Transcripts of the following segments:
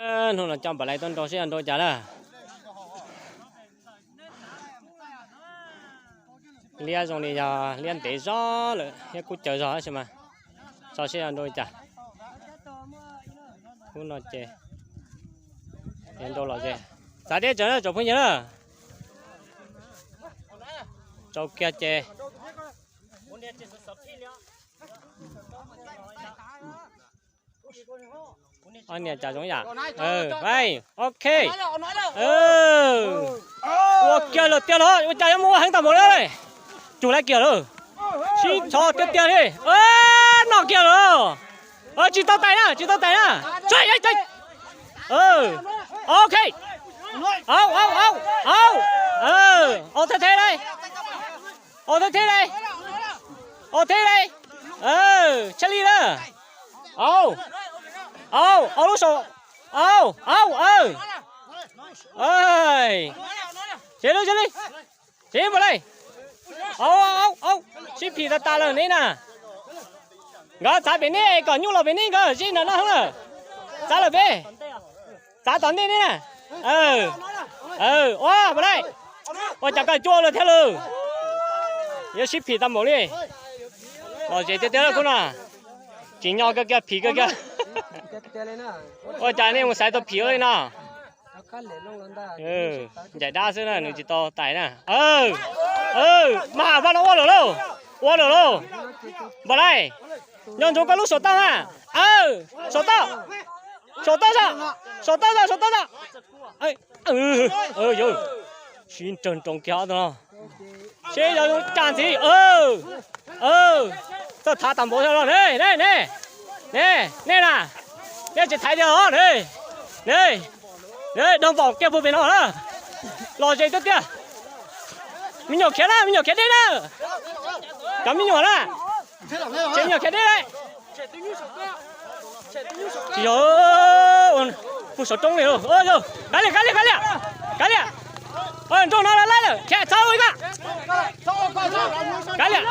Hnub no coj Npam Laij tuaj nrau seb yog nrau cas na. Liab zoo li yog liab ntev zog lawm thiab kub caws zog tab sis mas tso seb yog nrau li cas. Hnub no ces nrau los ze. Txav deb tsawv na tsoom phooj ywg na. Tsau kiag ces. Ob niag cas zoo yam. Ok. Ua kiag lawm tiag los ua cas yuav mus ua heev tas npaum li. Cug laib kiag lawm. Sib txhov tiag tiag li. Noj kiag lawm. Tsis tau tais na, tsis tau tais na. Ok. Au, au, au, au. Au theb theb li. Au theb theb li. Au theb li. Tshaj li na. Au, au, au lub saum. Au, au, aw. Tsis li, tsis li. Tsis li Npam Laij. Au, au, au, sib phim tas tas lawm neb na. Nkawd txav pem neb kom nyuj los pem neb nkawd sib nram no na. Txav lawm peb. Txav tom ntej neb na. Ua Npam Laij. Ua cas koj cua lawm thiab lawm. Yuav sib phim tas npaum li. Lom zem tiag tiag lawm khub no. Tsim nyog kawg kiag phim kawg kiag. Ua cas nej mus xaiv tau phim ua li no. Ncaim dab xwb na nws tsis tau tais na. Mas vaj no ua lawm lauj, ua lawm lauj. Npam Laij, nco ntsoov koj lub saum toj na. Saum toj, saum toj tso, saum toj tso, saum toj tso. Sib nrawg nroos kiag ob tug no. Seb yog zoo cas ntxiv. Txawj thaiv tas npaum no ne, ne, ne, ne na. Nej tsis thaiv tiag os ne. Ne, ne, doog npaum kiag puag pem no na. Lom zem tiag tiag. Me nyuam khiav na, me nyuam khiav deb na. Cov me nyuam na. Tsev me nyuam khiav deb lawm. Tsis yog, puag saum roob li. Kav liam, kav liam, kav liam, kav liam. Nrau no los laib lawm, khiav txhob ua ib koj. Kav liam,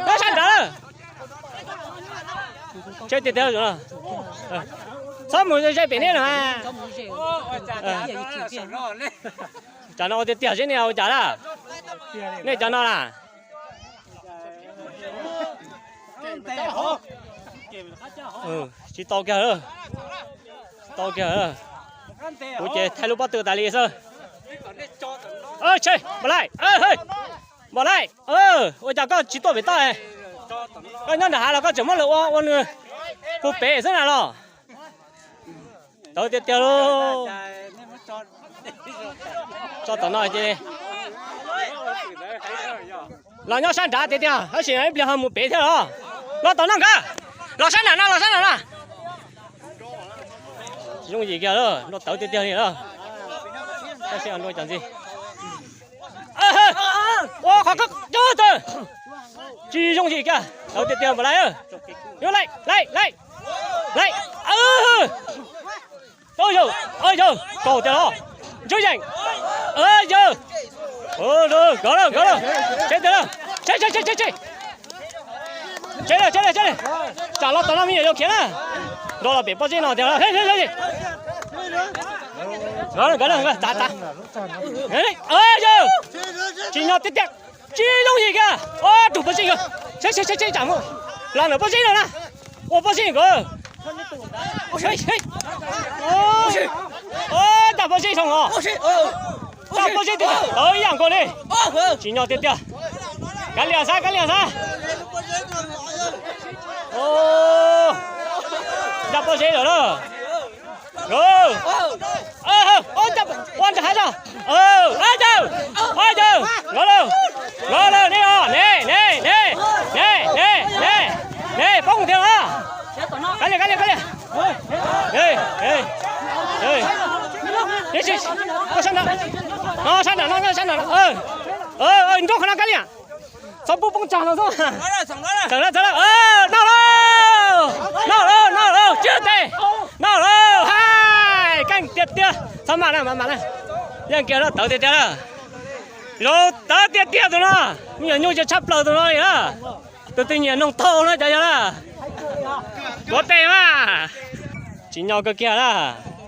nyob sab nrad lawm. Tsheb tiag tiag. Txhob mus ze pem nej na. Cov no ua tiag tiag seb nej ua cas na. Nej cov no na. Tsis tau kiag, tsis tau kiag. Kuv ces thaij lub pob tw tas li xwb. Npam Laij, Npam Laij, ua cas koj tsis tuaj pem toj? Koj nyob nram hav los koj tseem muab lawv ua ua nws puag pem xwb na los. Tawv tiag tiag lauj. Tso tom no ces los nyob sab nrad tiag tiag, tab sis ib pliag ho mus pem thiab los. Los tom no nkawd, los sab nram no, los sab nram no. Tsis yooj yim kiag, nrau tawv tiag tiag li lawm. Tab sis nrau cov ntxiv. Ua qhov koj cov tawv. Tsis yooj yim kiag, tawv tiag tiag Npam Laij. Laij, laij, laij, laij. Yawg, yawg, kaug tiag los. Ntsuj Yeej. Yawg. Nkawd lawm, nkawd lawm. Tsheb tiag lawm. Tsheb, tsheb, tsheb, tsheb, tsheb. Tsheb lawm, tsheb lawm, tsheb lawm. Tsam los tom no me nyuam yuav khiav na. Nrau los pem pob zeb no tiag. Nkawd lawm, nkawd lawm, tav, tav. Yawg. Tsis nyob tiag tiag. Tsis yooj yim kiag. Rug pob zeb nkawd. Seb, seb, seb, seb tsam mus. Los ntawm pob zeb no na. Ua pob zeb nkawd. Ncaj pob zeb zoo os. Ncaj pob zeb tiag tiag, tawv ib yam nkaus li. Tsis nyob tiag tiag. Kav liam xav, kav liam xav. Ncaj pob zeb lawm na. Ua nram hav tso. Ab yawg, ab yawg, nkawd lawm, nkawd lawm, ne os, ne, ne, ne, ne, ne, ne, ne, poob tiag los. Kav liam, kav liam, kav liam. Koj sab nram no, no sab nram no, no sab nram no. Nrau qhov no kav liam. Txhob pub poob tsag no xwb. Txawm na, txawm na. Noj lauj, noj lauj, noj lauj, tsis tes. Noj lauj, hais, keej tiag tiag. Txhob maj na, maj maj na. Yeej kiag na, tawv tiag tiag na. Zoo tawv tiag tiag tus no. Me nyuam nyuj tsis tshaj plaws tus no li na. Tus twg nyiam noog tau na cov yog na. Tuav tes mas. Tsis nyo kawg kiag na.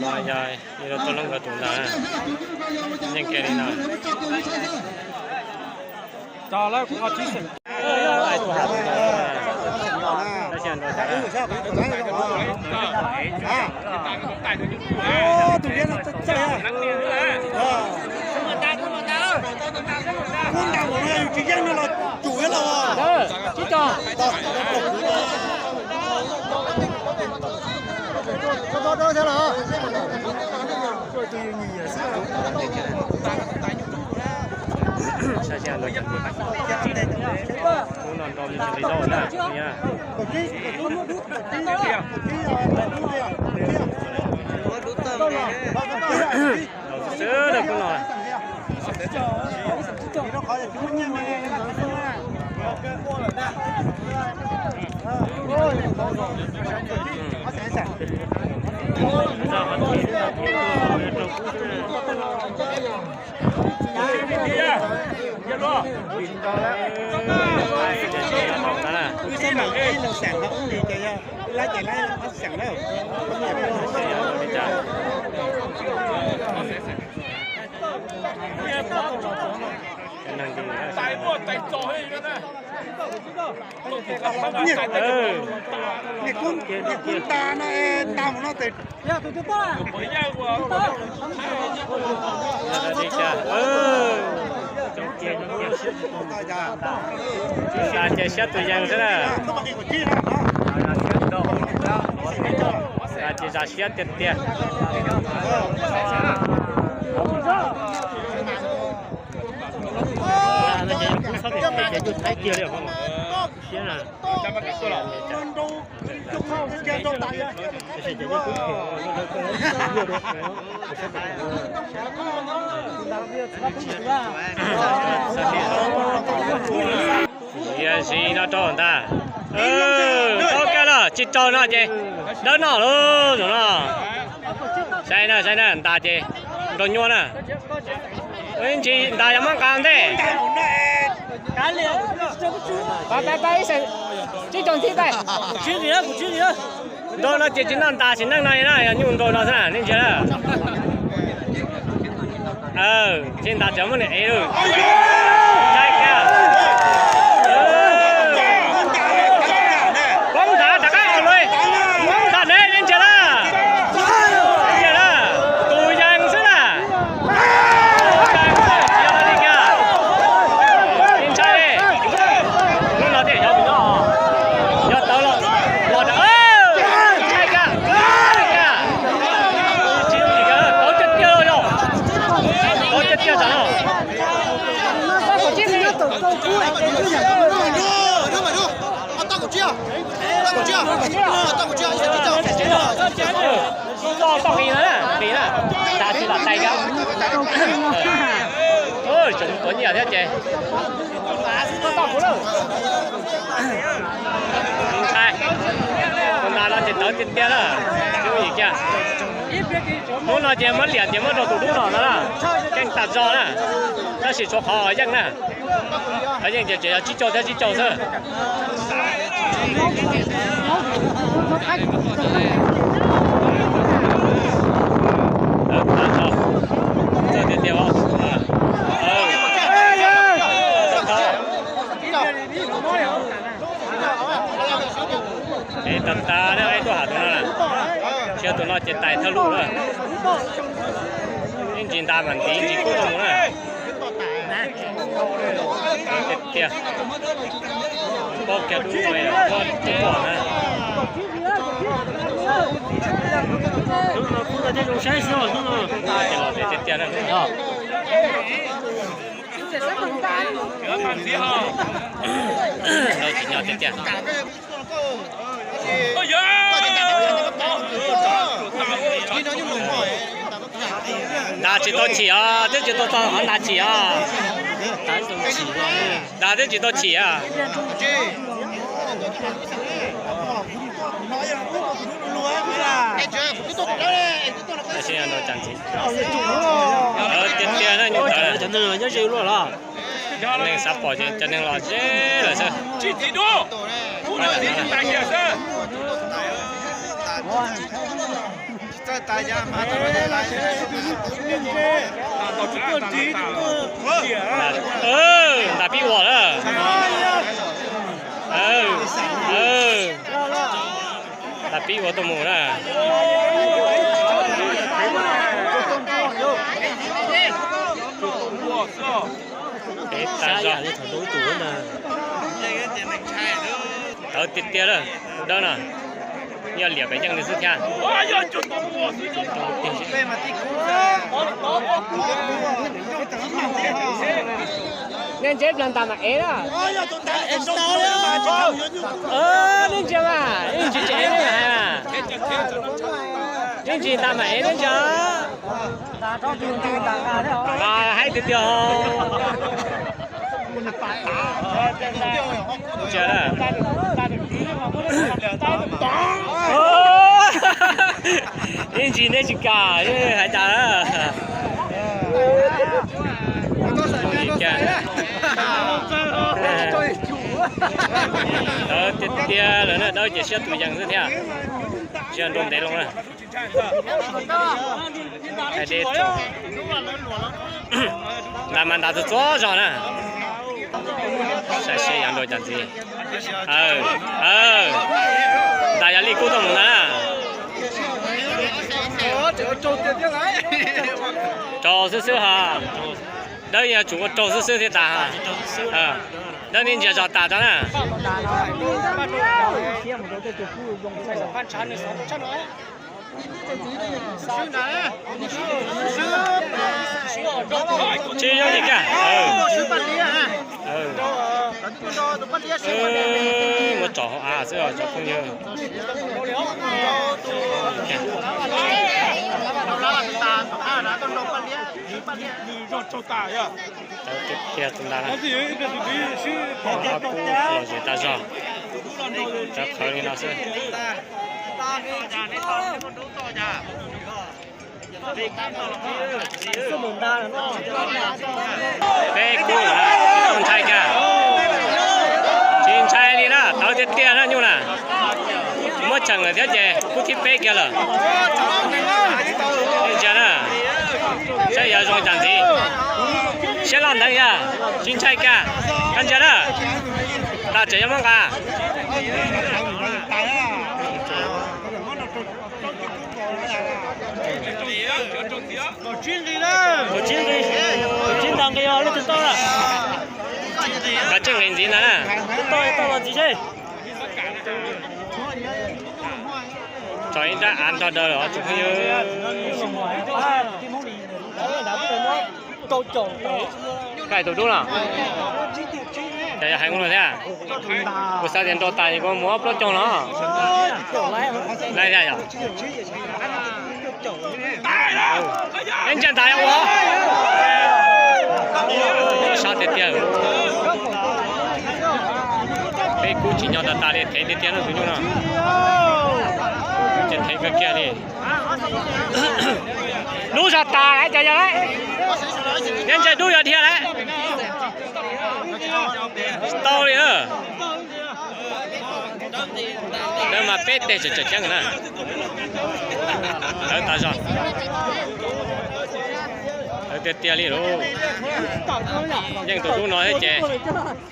No yog ib lub tuaj lub nkawd tus ntag, yeej ke li no. Saib seb, hnub no nrau li zaub na. Nrau xwb xwb na hnub no. Niam kub tas no, tas mus no tes. Tsis tas ces siab tus yees xwb na. Tas ces zam siab tiag tiag. Yog zis no rau ntag. Tau kiag los tsis raug no ces dawb no lauj zaum no. Saib na, saib na, ntas ces nrau nyuaj na. Ntsis ntas yog muab nqa ntej. Nrau no ces tsis noj ntas sim neej no na, yog nyuj nrau no xwb na, nej ntsia na. Tsis ntas ces muab nws ev lawm. Saib kiag. Poob ntas rov qab los, poob ntas ne, nej ntsia na. Tus yees xwb na. Tseem tuav nyiaj thiab ces ntshai. Tus ntas no ces tawv tiag tiag na. Hnub no ces muab liam ces muab rau tus dub no no na. Keej tas zog na. Tab sis tshuav qhov yeej na. Qhov yeej ces tseem yog tsib caug thiab tsib caug xwb. Es tag tag na, ib tug ham tus no na, tsis yog tus no ces tais thawj lub na. Ib ntsis ntas mas ntiv ntsis kub tuaj mus na. Tiag tiag, pob kiag dub no pob tsis pom na. Ces los tiag tiag na. Tsis nyob tiag tiag. Ntas tsis tau chim os, twb tsis tau txog qhov ntas chim os. Ntas twb tsis tau chim os. Tiag tiag na, nyuj tawv na. Neeg xav pom ces cov neeg los ze lawm xwb. Ntas pib ua lawm. Ntas pib ua tuaj mus na. Peb tas zog. Tawv tiag tiag lawm tus dawb no. Yog liam pem yeej li xwb thiab. Nej ntsia plag ntas mas ev na. Nej ntsia mas, ib ntsis tsis ev nej hais mas. Ib ntsis ntas mas ev nej ntsia. Haib tiag tiag. Ib ntsis neb tsis kam hais tas. Dawb tiag tiag lawm na, dawb ces siab tus yees xwb thiab. Siab nrau ntev loo na. Ntas mas ntas txhua txhua zog na. Saib seb yuav nrau cas ntxiv. Ntas yog li kub tuaj mus ntag na. Raug xwb xwb ha. Dawb yog tsum ua raug xwb xwb thiaj tas ha. Dawb nej ntsia zog tas tso na. Tsis yog li kag. Muab tso hauv av xwb os cov phooj ywg. Tiag tus ntas na. Ob kub los zem tas zog. Cov qhawv li no xwb. Peb kub lawm, tsis tau ntshai kiag. Tsis ntshai li na, tawv tiag tiag na nyuj na. Muab tseem lawm thiab ces kub thib peb kiag lawm. Ntsia na, saib yuav zoo cas ntxiv. Siab loj ntev yog tsis ntshai kiag. Koj ntsia na, ntas tseem yuav muab nqa. Kav tsij nqis ntxiv ntag na. Tau tau los ntxiv seb. Tso ib nrab av nrog daws los tsoom phooj ywg. Kaij tus dub no. Ces yog hais kuv no thiab. Kuv xav tias nrau tas kuv mus ob plaub coog no. Laij thiab yom. Neb ntsia ntas ua. Sab tiag tiag. Peb kub tsis nyo tas tas li, thev tiag tiag no tus nyuj no. Ces thev kawg kiag li. Dub zog tas lawm ces yog lawm. Neb ntsia dub yog dhia lawm. Tsis tau li na. Lawv mas peb teg tseem tseem ceeb na. Lawv tas zog. Lawv tiag tiag li lauj. Yeej tus dub no thiab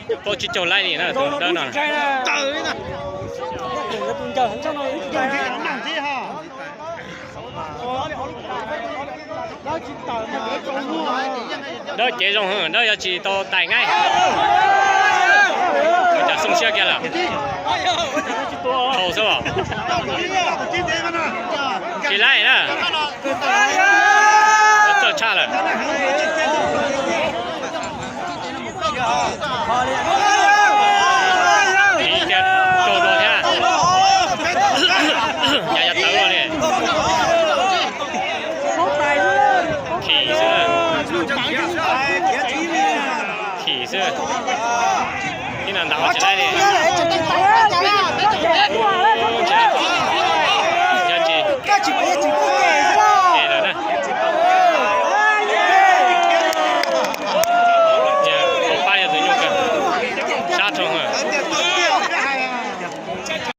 ces paub tsib caug laib li na tus dawb no. Dawb cev zoo, dawb yog tsis tau tais nqaij. Cas xoo siab kiag lawm. Dhau xwb os. Tsis laib na. Txawj tshaj lawm. Tiv tiag, raug dua thiab. Cas yog tawv luaj li. Khim xwb. Khim xwb. Ib no ntaus tsis laib li.